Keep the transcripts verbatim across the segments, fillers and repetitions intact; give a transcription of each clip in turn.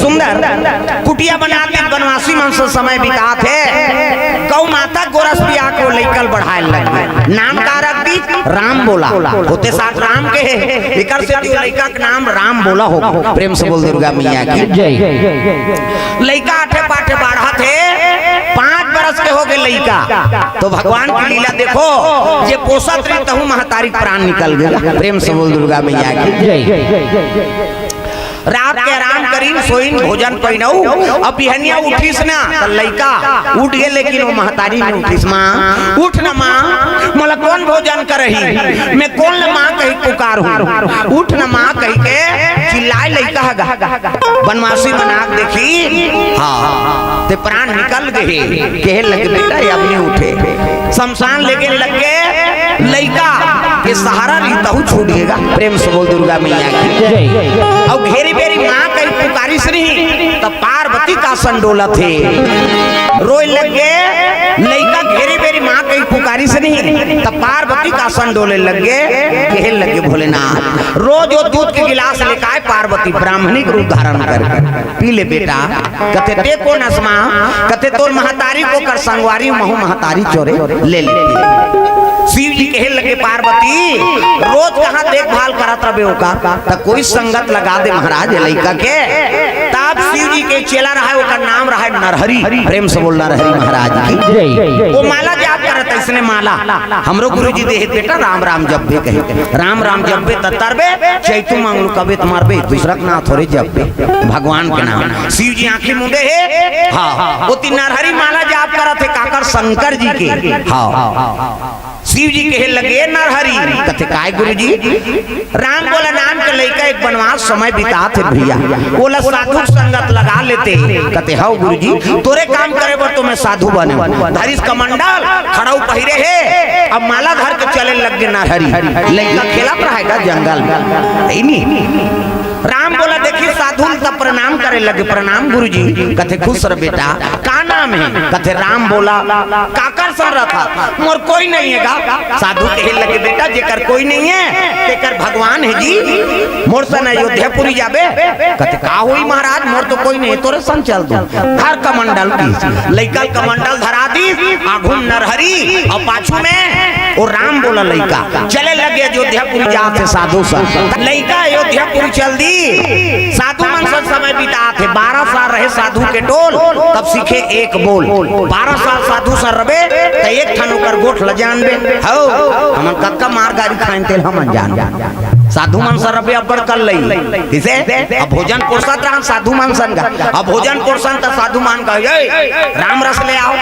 सुंदर कुटिया बना के बनवासी मन से समय बितात हे। गौ माता गोरस पिया के लइका ल बढ़ाए लगे। नाम का रख दी? राम बोला। होते साथ राम के हे, एकर से लइका के नाम राम बोला हो। प्रेम से बोल दुर्गा मैया की। जय। लइका आठे पाठे बाढ़त हे, पाँच बरस के हो गए लइका। तो भगवान की लीला देखो, जे पोसत रही तहू महतारी प्राण निकल गया। प्रेम से बोल दुर्गा मैया की। जय। रात के आराम करीन, सोइन, भोजन पहिनऊ, अब बिहनिया उठिस ना, त लइका उठ गए, लेकिन वो महतारी नहीं उठिस। माँ, उठ ना माँ, मोला कौन भोजन करही? मैं कौन ल माँ कही पुकार हूँ? उठ ना माँ कही के चिल्लाए लइका हगा। बनवासी मन आके देखिस, हाँ, ते प्राण निकल गए। कहे लगे, बेटा, ये अब नहीं उठे। शमशान लेगे लगे, लइका के सहारा रही तहू छूट गेगा। प्रेम से बोल दुर्गा मैया की। जय। अउ घेरी बेरी माँ कही पुकारिस नहीं, तब पार्वती का आसन डोलत हे। रोए लगे, लइका घेरी बेरी माँ कही पुकारिस नहीं, तब पार्वती का आसन डोले लगे। कहे लगे, भोलेनाथ, रोज वो दूध के गिलास लेकर आए पार्वती, ब्राह्मणी के रूप धारण करके, पी ले बेटा। कथे, ते कोन अस माँ? कथे, तोर महतारी के ओकर संगवारी, महू महतारी चोरे, ले ले। शिव जी कहे लगे, पार्वती, रोज कहाँ देखभाल करत रबे ओका? त कोई संगत लगा दे महाराज, ए लइका के। तब शिव जी के चेला रहा, ओकर नाम रहा नरहरि। प्रेम से बोल नरहरि महाराज की। जय। वो माला जाप करत, इसने माला हमरो गुरु जी देहे, बेटा, राम राम जपबे कहे। राम राम जपबे त तरबे, चैतू मंगलू कबे त मरबे, दूसरा के नाम थोरे जपबे, भगवान के नाम। शिव जी आँखी मूंदे हे, हाँ, ओती नरहरि माला जाप करत हे काकर, शंकर जी के। हाँ, शिव जी कहे लगे, नरहरि। कथे, काय गुरु जी? राम बोला नाम के लइका एक बनवास समय बितात हे भैया, ओला साधु संगत लगा लेते। कथे, हव गुरु जी, तोरे काम करे बर तो मैं साधु बने। धरिस कमंडल, खड़ाऊ पहिरे हे, अब माला धर के चले लग गे नरहरि। लइका खेलत रहेगा जंगल में, हे नी? राम बोला देखिस साधु ल त प्रणाम करे लगे, प्रणाम गुरु जी। कथे, खुश रह बेटा, का नाम हे? कथे, राम बोला। काकर संग रथस? मोर कोई नहीं हे गा। साधु कहे लगे, बेटा, जेकर कोई नहीं हे, तेकर भगवान हे जी। मोर संग अयोध्यापुरी जाबे? कथे, का होही महाराज, मोर तो कोई नहीं हे, तोरे संग चल दूं। धर कमंडल की। लइका कमंडल धरा दिस, आघू म नरहरि अउ पाछू में वो राम बोला लइका। चले लगे अयोध्यापुरी जात हे साधु संग। लइका अयोध्यापुरी चल दिस, साधु मन संग समय बितात हे। बारह साल रहे साधु के टोल, तब सीखे एक बोल। बारह साल साधु संग रबे, त एक ठन ओकर गोठ ल जानबे। हव, हमन कतका मार गारी खाएन, तेला हमन जानबे। साधु मन संग रबे अब्बड़ कल लई। किसे? अब भोजन पोसत रहन साधु मन संग। अब भोजन पोसन त साधु मन कहे, "ए, राम रस ले आव।"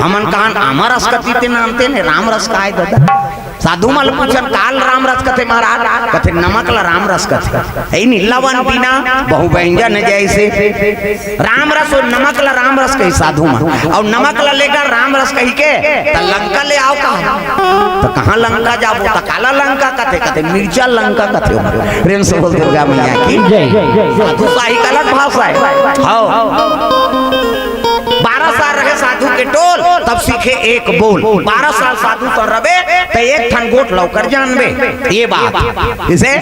हमन कहन, "आमा रस कथे ते नानते ने, राम रस काय ददा?" साधु मन ल पूछन, "काल राम रस कथे महाराज?" कथे, "नमक ल राम रस कथे।" हे नी, लवन बिना बहु व्यंजन जैसे। राम रस अउ नमक ल राम रस कही साधु मन, अउ नमक ल लेकर राम रस कही के, त लंका ले आव कहा। त कहाँ लंका जाबो? त काला लंका कथे, कथे मिर्चा लंका कथे। प्रेम से बोल दुर्गा मैया की। जय। साधु साही का अलग भाषा हे। हव। बारह साल रहे साधु के टोल, तब सीखे एक बोल। बारह साल साधु संग रबे, त एक ठन गोठ ल ओकर जानबे। ये बात। किसे?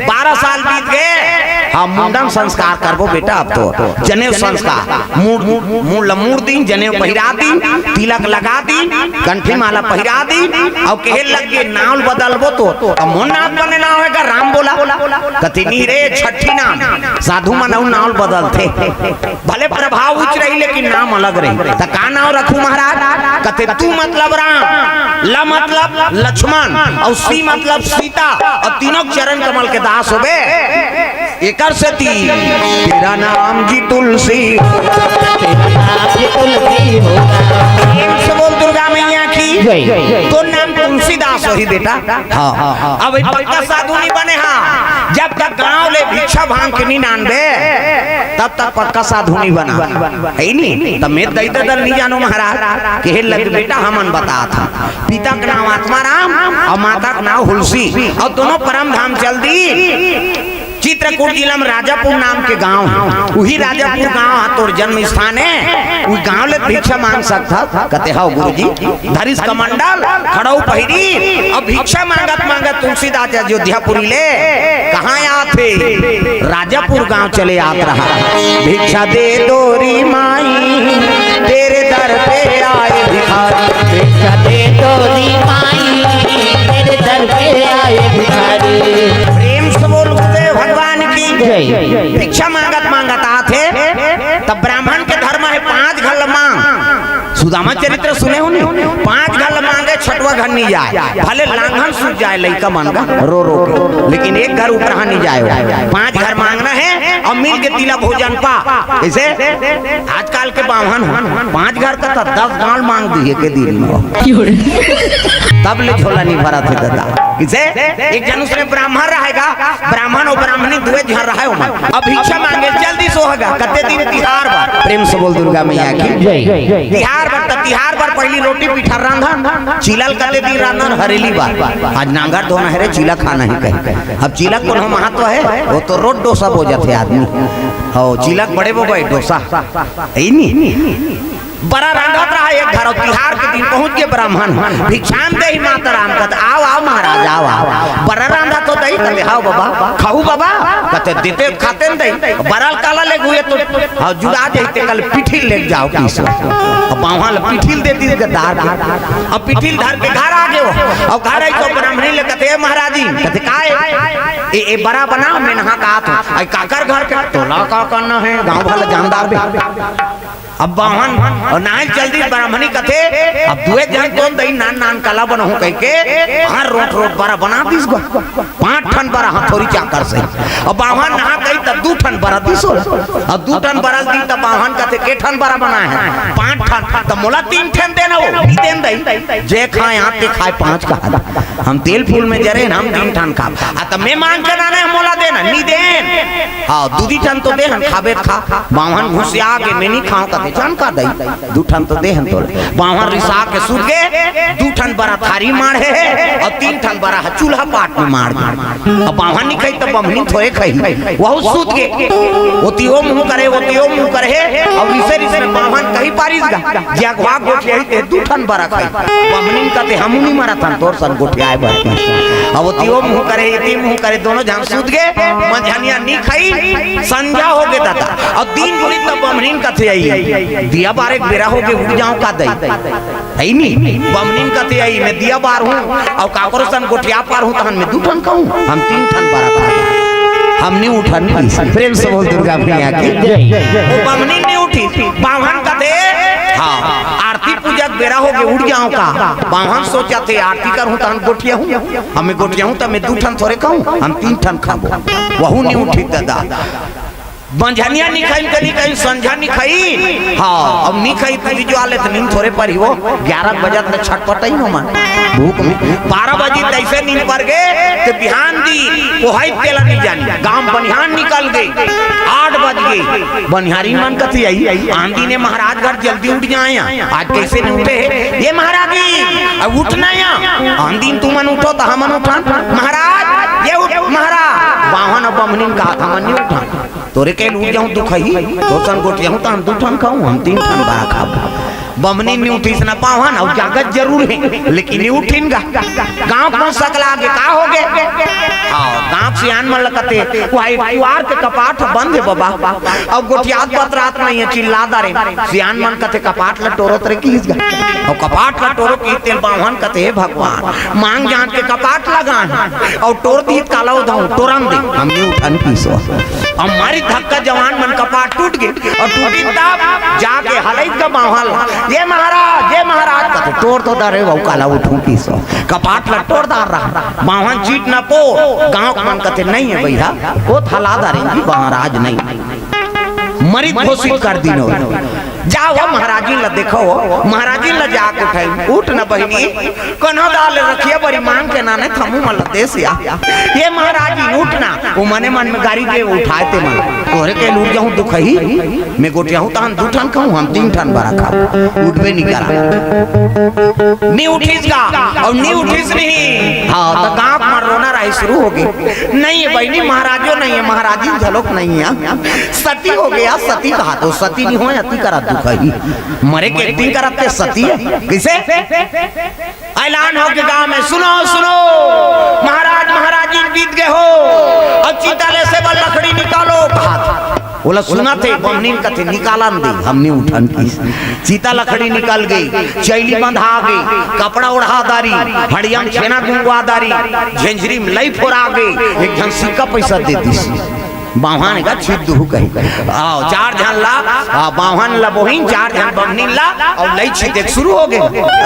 बारह साल बीत गे, हाँ, मुंडन संस्कार करबो बेटा अब तो। जनेऊ संस्कार। मूड़, मूड़ ल मूड़ दिन, जनेऊ पहिरा दिन, तिलक लगा दिन, कंठी माला पहिरा दिन, अउ कहे लग गे, "नाव ल बदलबो तो।" त मोर नाव बने नाव हे का राम बोला? कथे, "नी रे, छट्ठी नाम।" साधु मन अउ नाव ल बदलथे। भले प्रभाव उच्च रही, लेकिन नाम अलग रही। त का नाव रखूं महाराज? कथे, "तू मतलब राम, ल मतलब लक्ष्मण, अउ सी मतलब सीता, अउ तीनों चरण कमल के दास होबे।" एकर सेती तेरा नाम जी तुलसी। तेरा नाम जी तुलसी होगा। प्रेम से बोल दुर्गा मैया की। जय। तोर नाम तुलसीदास होही बेटा। हाँ, हाँ, हाँ। अब ई पक्का साधु नहीं बने, हाँ। जब तक गांव ले भिक्षा भांग के नहीं नानबे, तब तक पक्का साधु नहीं बना। हे नी? त मैं दई ददल नहीं जानो महाराज। कहे लग बेटा, हमन बतात हन। पिता के नाम आत्माराम अउ माता के नाम हुलसी, अउ दोनों परम धाम चल दी। चित्रकूट जिला में राजापुर नाम के गांव हे, उही राजापुर गांव ह तोर जन्म स्थान हे, उही गांव ले भिक्षा मांग सकथस। कथे, "हव गुरुजी।" धरिस कमंडल, खड़ाऊ पहिरी, अउ भिक्षा मांगत मांगत तुलसीदास अयोध्यापुरी ले कहाँ आथे? राजापुर गांव चले आत रहा। भिक्षा दे दो री माई, तेरे दर पे आए भिखारी। भिक्षा दे दो री माई, तेरे दर पे आए भिखारी। प्रेम से बोल गुरुदेव भगवान की जय। भिक्षा मांगत मांगत आथे, तब ब्राह्मण के धर्म हे पांच घर ल मांग। सुदामा चरित्र सुने हो नी? पांच घर ल मांगे, छठवा घर नी जाय, भले लांघन सूझ जाय लइका मन का रो रो के, लेकिन एक घर उपराहा नी जाय हो। पांच घर मांगना हे अउ मिल के तिला भोजन पा। कइसे? आजकल के बाम्हन हो, पांच घर का त दस गांव मांग दिए के दिन में। तब ले झोला नी भरत हे दादा। कइसे? एक झन उसने ब्राह्मण रहेगा, ब्राह्मण अउ ब्राह्मणी दुए झन रहे ओमन। अब भिक्षा मांगे, जल्दी सोहगा, कते दिन तिहार बर। प्रेम से बोल दुर्गा मैया की जय। तिहार बर, त तिहार बर पहिली रोटी पीठा रांधन, चीला ल कते दिन रांधन, हरेली बर। आज नांगर धोना हे रे, चीला खाना हे कहे। अब चीला कोनो महत्व हे, वो तो रोज डोसा बोजत हे आदमी। हो, चीला के बड़े बो भाई डोसा। ए नी? बरा रांधत रहा एक घर, अउ तिहार के दिन पहुंच गे ब्राह्मण। भिक्षाम देहि माता राम, कथे, "आव, आव महाराज, आव, आव।" बरा रांधत हो दई, कथे, "हाव बाबा, खाहू बाबा?" कथे, "देते खाते न दई।" बरा ल काला ले गुए तो, "हाव, जुड़ा जइते कल पीठी ले जाव किसो।" अब बाम्हन ल पीठी ल दे दिस गद्दार के। अब पीठी ल धर के घर आ गे हो। अब घर आई तो ब्राह्मणी ले कथे, "ए महाराज जी," कथे, "काय?" "ए, ए बरा बना, मैं नहा का तो।" "आई काकर घर के?" "तोला का करना हे, गांव भर ल जानदार बे।" अब बाम्हन अउ नाय ल चल दिस, ब्राह्मणी कथे, "अब दुए झन कोन दई, नान नान कला बनहूं," कहिके हर रोट रोट बरा बना दिस गा। पांच ठन बरा हथौरी चाकर से। अब बाम्हन नहा गई तब दू ठन बरा दिस ओला। अब दू ठन बरा ल दिस तब बाम्हन कथे, "के ठन बरा बना हे?" "पांच ठन।" "त मोला तीन ठन देना हो।" "नी देन दई, जे खाय आंते खाय पांच का।" हम तेल फूल में जरे, हम तीन ठन खाब। आ त मैं मांग के लाने, मोला देना, नी देन। हाव, दू दी ठन तो देहन, खाबे त खा। बाम्हन घुसिया के, मैं नी खांव कथे, जान का दई, दू ठन तो देहन तोला। बाम्हन रिसा के सूत गे, दू ठन बरा थारी माढ़े हे, अउ तीन ठन बरा ह चूल्हा पाट में माढ़ गे। अब बाम्हन नी खाई, त बम्हनी थोरे खाई, वहू सूत गे। ओती ओ मुंह करे, ओती ओ मुंह करे हे, अउ रिसे रिसे में बाम्हन कही पारिस गा। जे अगवा गोठियाही ते दू ठन बरा खाई। बम्हनिन कथे, "हमू नी मरत हन तोर सन गोठियाए बर।" अब ओती ओ मुंह करे, एती मुंह करे, दोनों झन सूत गे। मंझनिया नी खाई, संझा हो गे दादा। अउ दिन बुनी तब बम्हनिन कथे, "आई, दिया बारे के बेरा हो गे, उठ जांव का दई।" हे नी? बम्हनिन कथे, "आई, मैं दिया बारहूं, अउ काकरो सन गोठिया पारहूं, तहन मैं दू ठन खाहूं, हम तीन ठन बरा खाहूं, हम नी उठन।" प्रेम से बोल दुर्गा मैया की जय। ओ बम्हनिन नी उठी, बाम्हन कथे, "हाव, आरती पूजा के बेरा हो गे, उठ जांव का?" बाम्हन सोचथे, "आरती करहूं तहन गोठियाहूं, अब मैं गोठियाहूं त मैं दू ठन थोरे खाहूं, हम तीन ठन खाबो।" वहू नी उठी दादा। मंझनिया नी खाई, कनी कहीं संझा नी खाई। हाव, अब नी खाई त बिजवाले त नींद थोरे परही हो। ग्यारह बजत ले छटपटई हो मन भूख में। बारह बजी तइसे नींद पर गे, त बिहान दिन ओहाई तेला नी जानी। गांव बनिहान निकल गे, आठ बज गे। बनिहारी मन कथे, "आई, आन दिन ए महाराज घर जल्दी उठ जाय, आज कइसे नी उठे हे?" "ए महाराज जी, अब उठना या, आन दिन तुमन उठो त हमन उठन। महाराज, ए उठ महाराज।" बाम्हन अउ बम्हनिन कहत, "हमन नी उठन।" तोरे के उठ जाहूं दुखही, तोर सन गोठियाहूं तहन दू ठन खाहूं, हम तीन ठन बरा खाबो। बम्हनिन नी उठिस न बाम्हन, अउ जागत जरूर हे, लेकिन नी उठिन गा। गांव के मन सकला गे, का हो गे? हाव, गांव के सियान मन ल कथे, "ओ भाई, दुवार के कपाट बंद हे बबा।" अउ गोठियात बतरात नइ हे, चिल्ला डारे। सियान मन कथे, "कपाट ल टोरत रे किहिस गा।" अउ कपाट ल टोरो किहिस तेला बाम्हन कथे, "हे भगवान, मांग जान के कपाट ल गांव अउ टोर दिही त काला उठहूं, टोरन दे।" हम नी उठन किहिस ओ। अउ मारिस धक्का, जवान मन कपाट टूट गे। अउ टूटिस तब जाके हलइस गा बाम्हन ल, "ए महाराज, ए महाराज," कथे, "टोर तो डारे हंव, काला उठहूं किहिस ओ। कपाट ल टोर डारे रहा।" बाम्हन चित न पो, गांव के मन कथे, "नइ हे भइया, ओ त हला डारे हे, महाराज नइ।" मरित घोषित कर दिस ओ। "जाव ओ महाराजिन ल देखव ओ, महाराजिन ल जाके उठई।" "उठ न बहिनी, कोनो दाल रखिया बरी मांग के लाने, त हमू मन ल देस या।" "ए महाराजिन, उठ ना।" ओ मने मन में गारी दे, "उठाय ते मन, तोरे के उठ जाहूं दुखही, मैं गोठियाहूं तहन दू ठन खाहूं, हम तीन ठन बरा खाबो।" उठबे नी करा। नी उठिस गा, अउ नी उठिस नहीं। हाव, त गांव के मन रोना राही शुरू हो गे। "नइ हे बहिनी, महाराजो नइ हे, महाराजिन घलोक नइ हे।" सती हो गे, सती कहा तो सती नी होय, अति करा दुखही। मरे के acting करत ते सती हे। कइसे? ऐलान हो गे गांव में, "सुनो, सुनो, महाराज, महाराजिन बीत गे हो, अब चिता लेसे बर लकड़ी निकालो।" ओला सुनत हे, बमनीन कथे, "निकालन दे, हमनी उठन की।" चिता लकड़ी निकल गई, चैली बंधा गई, कपड़ा ओढ़ा दारी, हड़ियम छेना गुंगवा दारी, झेंझरी में लई फोरा गई, एक झन सिक्का पैसा दे दिस। बाम्हन का छित दुहू कही। आओ, चार झन ला, आ, बाम्हन ला बोहिन, चार झन बमनीन ला, अउ लई छितेक शुरू हो गए।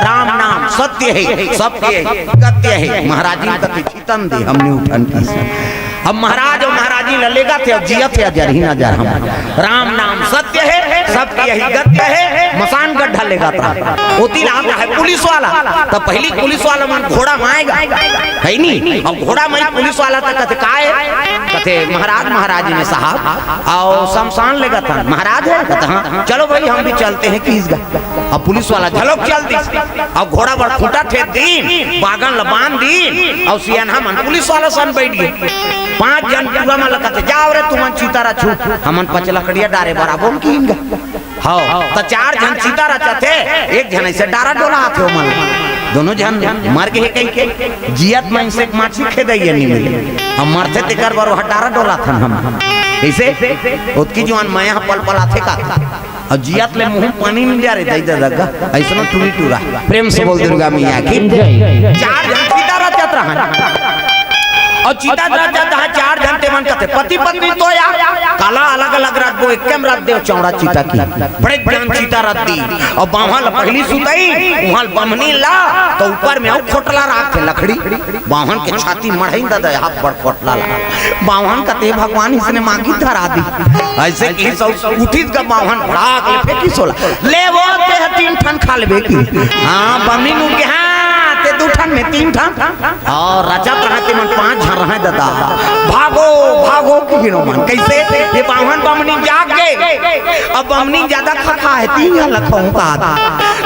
राम नाम सत्य हे, सबके गत्य हे। महाराज जी कथे, "तन दे, हमनी उठन की।" अब महाराज अउ महाराजी ल लेगथे, अउ जियथे, अजर ही नजर हम। राम नाम सत्य हे, सबके यही गत्य हे। मसान गड्ढा लेगत रहा, ओती ला आता हे पुलिस वाला। त पहिली पुलिस वाला मन घोड़ा म आय गा, हे नी? अउ घोड़ा म पुलिस वाला त कथे, "काय?" कथे, "महाराज, महाराजी में साहब, अउ शमशान लेगत हन।" "महाराज हे?" कथे, "हाँ।" "चलो भाई, हम भी चलते हैं," किहिस गा। अब पुलिस वाला झलक चल दिस। अब घोड़ा बर खूंटा ठेक दीन, बागन ल बांध दीन, अउ सियान हमन पुलिस वाला सन बैठ गे। पांच झन टूरा मन ल कथे, "जाव रे, तुमन चिता रचहू, हमन पचलकड़िया डारे बर आबो," किहिन गा। हव, त चार झन चिता रचत हे, एक झन अइसे डारा डोलात हे ओमन। दोनों झन मर गे हे कहिके, जियत मइनसे के माछी खेदइया नी मिले। अब मरथे तेकर बर ओहा डारा डोलाथन हम। कइसे? ओतकी जुआन मया ह पलपलाथे का। अउ जियत ले मुंह पानी नइ जा रे, दई ददा गा, अइसनो टूरी टूरा। प्रेम से बोल दुर्गा मैया की। जय। चार झन चिता रचत रहन। अउ चिता रचत रहन, चार झन ते मन कथे, पति पत्नी तो या, काला अलग अलग रख दो, एक कैमरा देव चौड़ा चिता की। बड़े बड़े चिता रख दी। अउ बाम्हन ल पहिली सुतई, उहां ल बमनी ला, त ऊपर में अउ खोटला राखथे लकड़ी। बाम्हन के छाती मढ़ई ददा, यहाँ बड़ कोटला ला। बाम्हन कथे, "भगवान इसने मांगी धरा दी।" अइसे किहिस अउ उठिस गा बाम्हन, भड़ाक ले फेंकिस ओला। "ले वो, तेह तीन ठन खा लेबे की।" हाँ, बमनी नू के, "हाँ, ते दू ठन में तीन ठन।" अउ रचत रहय ते मन पांच झन रहय ददा। "भागो, भागो," किहिन ओमन। कइसे? ये बाम्हन बमनी जाग गे। अब बमनी जादा खा खा हे, तीन झन ल खवाहूं का।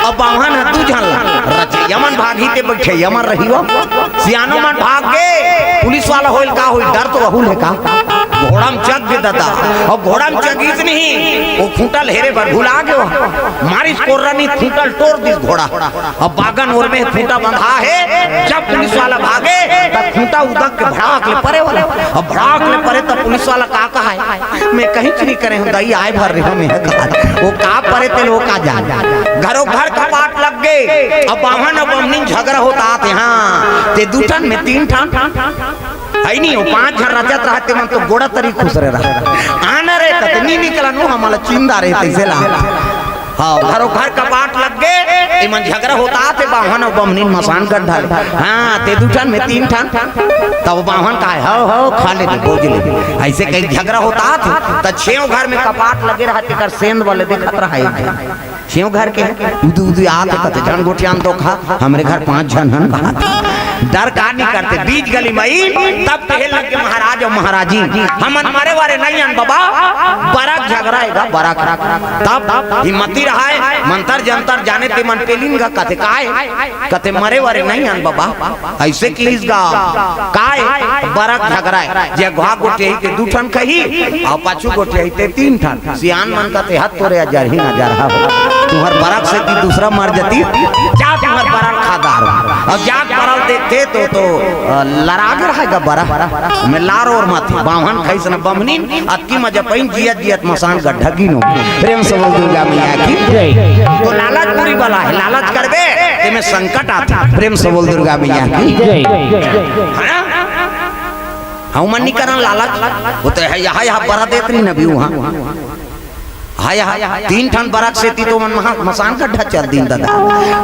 अब बाम्हन ह दू झन ल रचे, यमन भागही ते बइठे, यमन रही वो। सियानो मन भाग गे, पुलिस वाला होइल का होइल, डर तो अहू ले का। घोड़ा म चघ गे ददा, अउ घोड़ा म चघिस नहीं, वो खूंटा ल हेरे बर भुला गे वो। मारिस कोर्रा नी, खूंटा ल टोर दिस घोड़ा। अब बागन ओर में खूंटा बंधा हे, जब पुलिस वाला भागे, तब खूंटा उदक के भड़ाक ले परे वाला। अब भड़ाक ले परे, तब पुलिस वाला का कहा हे? मैं कहीं नहीं करे हूं, दई आय भर रहे हूं मैं कहा। वो का परे तेल, वो का जान। घरो घर कपाट लग गे। अब बाम्हन अउ बमनी झगरा होत हे, हाँ, ते दू ठन में तीन ठन। हे नी, वो पांच झन रचत रहय ते मन तो गोड़ा तरी खुसरे रहय। आना रे, कथे नी निकला नू, हमला चिंदा रे, तइसे ला। हाँ, घरो घर कपाट लग गे, एमन झगरा होत हे, बाम्हन अउ बमनी मसान गड्ढा ले। हाँ, ते दू ठन में तीन ठन। तब बाम्हन कहे, "हव, हव, खा ले दे, बोज ले दे।" अइसे कही झगरा होत हे, त छेव घर में कपाट लगे रहय, तेकर सेंध वाले देखत रहय एक झन। छेव घर के उदू उदू आत हे, कथे, "झन गोठियान तो खा, हमरे घर पांच झन हन," कहा। डर का नी करते, बीच गली मई, तब कहे लग गे महाराज अउ महाराजी, "हमन मरे वारे नहीं हन बबा, बरक झगरा हे गा, बरक।" तब हिम्मती रहय, मंतर जंतर जाने ते मन पेलिन गा, कथे, "काय?" कथे, "मरे वारे नहीं हन बबा।" अइसे किहिस गा, "काय?" "बरक झगरा हे, जे अघवा गोठियाही ते दू ठन खही, अउ पाछू गोठियाही ते तीन ठन।" सियान मन कथे, "हत तोरे अजर ही नजर हा हो। तुंहर बरक सेती दूसरा मर जतिस, जा तुंहर बरल खा डारहूं।" अउ जा बरल देखथे तो, तो, अ, लरा गे रहय गा बरक। में लार ओर मत, बाम्हन खाइस न बमनीन, अतकी मजा पइन जियत जियत मसान गड्ढा गिनो। प्रेम से बोल दुर्गा मैया की। जय। तो लालच बुरी बला हे, लालच करबे, तेमे संकट आथे। प्रेम से बोल दुर्गा मैया की। जय। हाँ? हमन नी करन लालच, वो तो हे, यहाँ, यहाँ बरा देत रहिन अभी उहां। हाँ, यहाँ तीन ठन बरक सेती तो मन महा-, मसान गड्ढा चल दिन ददा।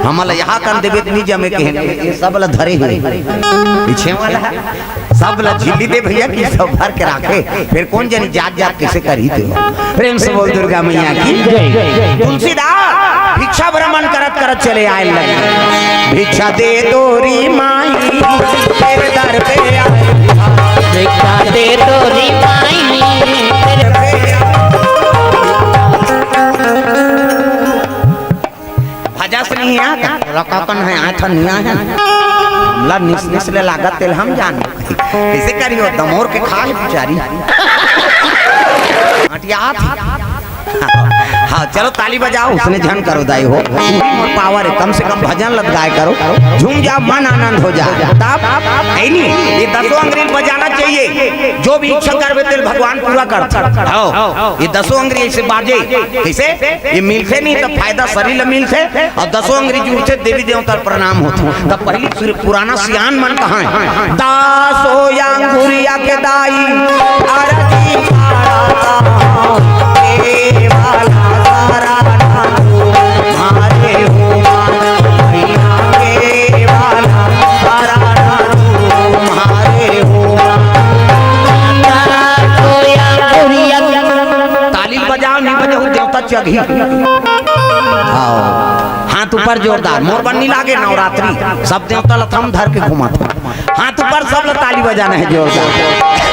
हमला यहाँ कन देबे त नी जमे के हे, ये सब ला धरे हे। पीछे वाला हे। सब ला झिल्ली दे भैया कि सब भर के राखे, फेर कोन जनी जात जात कइसे करही ते। प्रेम से बोल दुर्गा मैया की। जय। तुलसीदास भिक्षा भ्रमण करत करत चले आए लगे। भिक्षा दे दो री माई, तेरे दर पे आए। भिक्षा दे दो री माई, तेरे दर पे आए। भजस नहीं आत, लकाकन हे, आय था नहीं आय। हमला निस निस ले लागत तेल हम जान। कइसे करियो, दमोर के खा हे बिचारी। अटियात। हाँ, चलो ताली बजाओ, उसने झन करो दाई हो, पूरी मोर पावर है, कम से कम भजन लत गाय करो, झूम जाओ, मन आनंद हो जाए। तब है नी, ये दसों अंग्रेज बजाना चाहिए, जो भी इच्छा करबे तेल भगवान पूरा करथे। हाँ, ये दसों अंग्रेज ऐसे बाजे, कैसे? ये मिलथे नहीं तो फायदा शरीर ला मिलथे, और दसों अंग्रेज उठथे देवी देवता ला प्रणाम होथे। तब पहली सूर्य पुराना सियान मन कहा है, दसों अंगुरिया के दाई अरजी करता हूँ, ए वाला सारा ना तुम्हारे हो माँ, भैया के वाला सारा ना तुम्हारे हो माँ। ताली बजाओ, नहीं बजाओ, देवता चघी। आओ। हाथ ऊपर जोरदार, मोर बन्नी लागे नवरात्रि, सब देवता ला थम धर के घुमात। हाथ ऊपर, सब ला ताली बजाना है जोरदार।